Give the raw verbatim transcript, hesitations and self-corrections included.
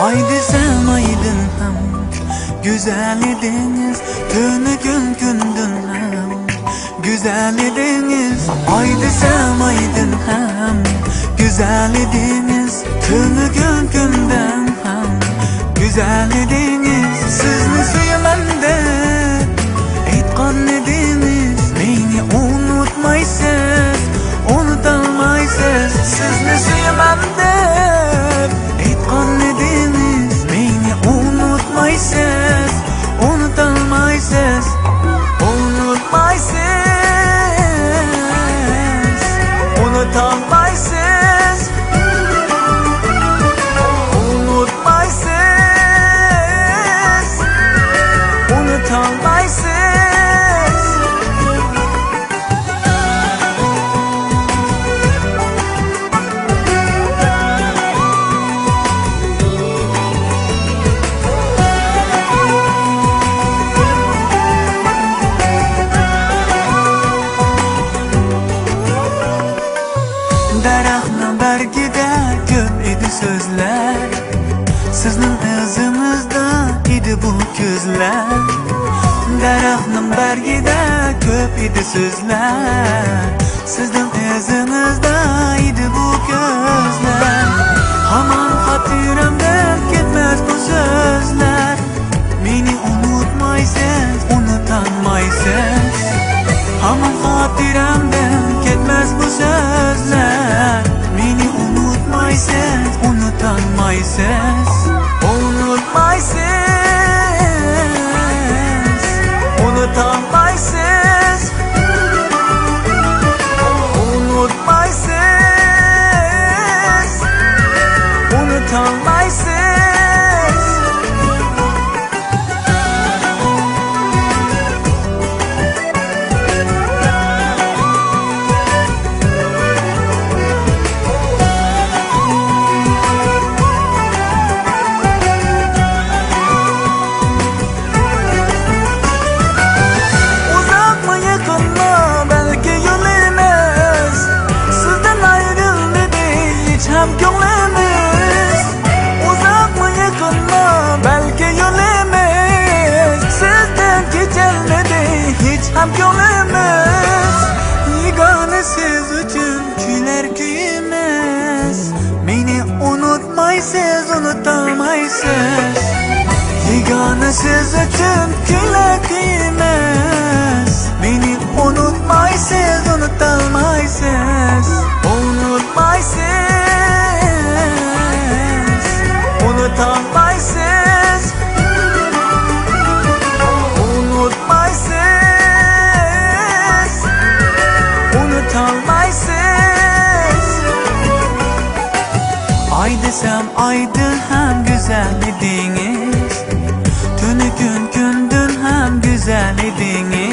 ئاي دېسەم ئايدىن ھەم گۈزەل ئىدىڭىز، تۈنۈگۈن كۈندىن ھەم گۈزەل ئىدىڭىز. ئاي دېسەم ئايدىن ھەم گۈزەل ئىدىڭىز، تۈنۈگۈن كۈندىن ھەم گۈزەل ئىدىڭىز. سىزنى سۆيىمەن دەپ ئېيتقان ئىدىڭىز، مېنى ئۇنتۇمايسىز، ئۇنتۇمايسىز. سىزنى سۆيىمەن دەپ ئېيتقان ئىدىڭىز، مېنى ئۇنتۇمايسىز، ئۇنتۇمايسىز، ئۇنتۇمايسىز، ئۇنتۇمايسىز، ئۇنتۇمايسىز، ئۇنتۇمايسىز. دەرەخنىڭ بەرگىدە كۆپ ئىدى سۆزلەر، سىزنىڭ ئىزىڭىزدا ئىدى بۇ كۆزلەر. دەرەخنىڭ بەرگىدە كۆپ ئىدى سۆزلەر، سىزنىڭ ئىزىڭىزدا ئىدى بۇ كۆزلەر. ھامان خاتىرەمدىن كەتمەس بۇ سۆزلەر. مېنى ئۇنتۇمايسىز، ئۇنتالمايسىز. ھامان خاتىرەمدىن كەتمەس بۇ سۆزلەر. مېنى ئۇنتۇمايسىز، ئۇنتالمايسىز. ئۇنتۇمايسىز، ئۇنتالمايسىز. ئۇنتۇمايسىز، ئۇنتالمايسىز. ئۇزاقمۇ يېقىنمۇ بەلكى يولىمىز، سىزدىن ئايرىلمىدى ھېچ ھەم كۆڭلىمىز. ئۇزاقمۇ يېقىنمۇ بەلكى يولىمىز، سىزدىن كېچەلمىدى ھېچ ھەم كۆڭلىمىز. يېگانە سىز ئۈچۈن كۈلەر كۈيىمىز، مېنى ئۇنتۇمايسىز، ئۇنتالمايسىز. يېگانە سىز ئۈچۈن كۈلەر كۈيىمىز، مېنى ئۇنتۇمايسىز، ئۇنتالمايسىز. ئۇنتۇمايسىز، ئۇنتالمايسىز. ئۇنتۇمايسىز، ئۇنتالمايسىز. ئاي دېسەم ئايدىن ھەم گۈزەل ئىدىڭىز، تۈنۈگۈن كۈندىن ھەم گۈزەل ئىدىڭىز.